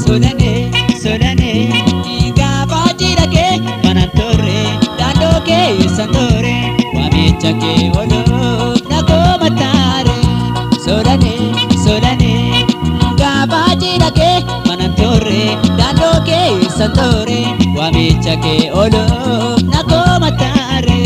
Solanee solanee gaafa jira kee mana turre daandoo keessa turre waamicha kee ooluuf na koomataare. Solanee solanee gaafa jira kee mana turre daandoo keessa turre waamicha kee ooluuf na koomataare.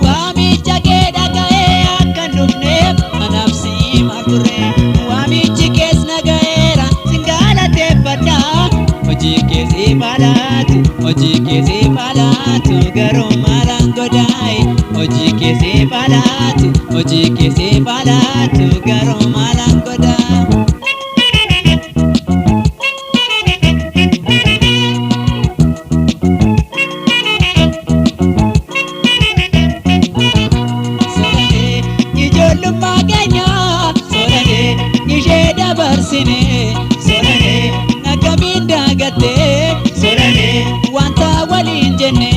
Waamicha kee dhaga'ee akka hin dhufneef anaaf si maal turre? Waamichi kees na ga'eera sin galateeffadha. Hojii kee siif haa laatu, hojii kee siif haa laatu, garuu maalaan godhaaye? Hojii kee siif haa laatu, hojii kee siif haa laatu, garuu maalaan godhaa? Solanee ijoollummaa keenya solanee ishee dabarsine solanee akkamiin daagattee solanee wanta waliin jenne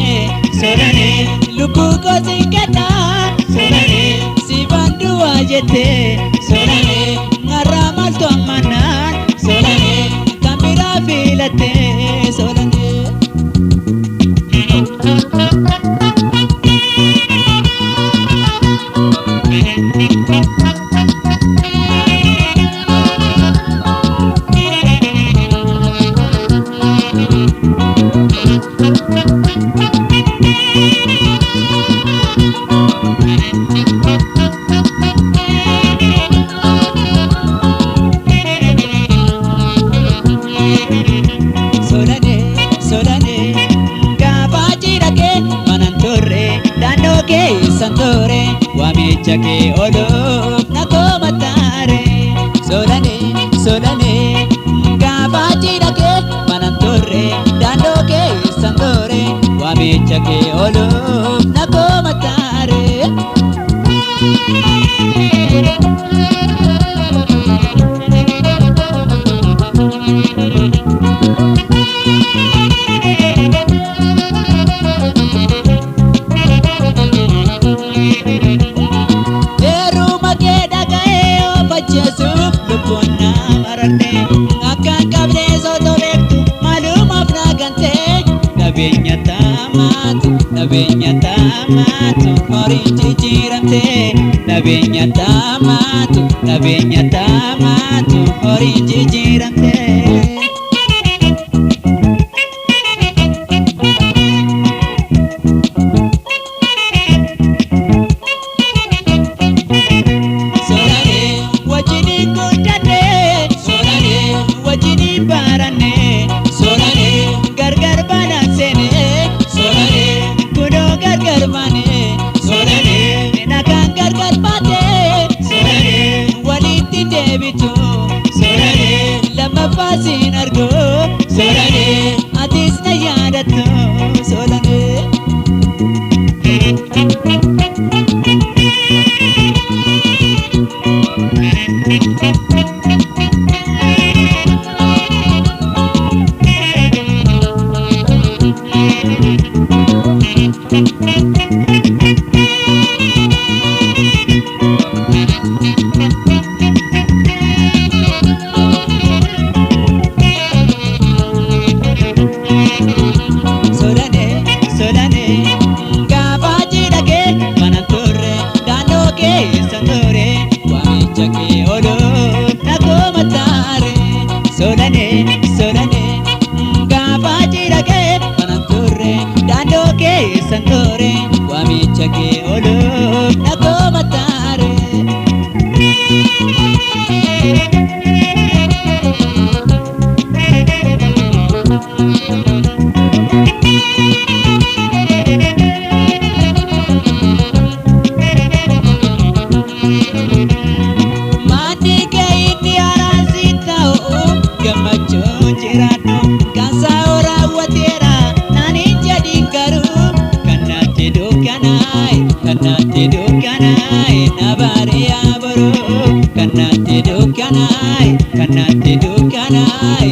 solanee lubbuu koo siin kennaa solanee siifan du'aa jettee solanee har'a maaltu ammanaan solanee kan biraa filattee solanee. Solanee solanee gaafa jira kee mana turre daandoo keessa turre waamicha kee ooluuf na koomataare. Solanee solanee gaafa jira kee mana turre daandoo keessa turre waamicha kee ooluuf na koomataare. Heeruma kee dhaga'ee of ajjeesuuf lubbuun na mararte. Akka hin qabne osoo beektu maalumaaf na gante. Qabeenya taamaatu, qabeenya taamaatu horiin jijjiiramte. Qabeenya taamaatu, qabeenya taamaatu horiin jijjiiramte. Solanee wajjin guddannee solanee wajjin barannee solanee gargar baanaan seenee solanee kunoo gargar baanee solanee nagaan gargar baatee solanee walitti deebitu solanee lammaffaa siin argu solanee atis na yaadattu solanee. Solanee solanee gaafa jira kee mana turre daandoo keessa turre waamicha kee ooluuf na koomataare. Solanee solanee gaafa jira kee mana turre daandoo keessa turre waamicha kee ooluuf na koomataare. Manni kee inni haaraan si ta'u gammachuu. Kan natti dukkanaa'e, kan natti dukkanaa'e.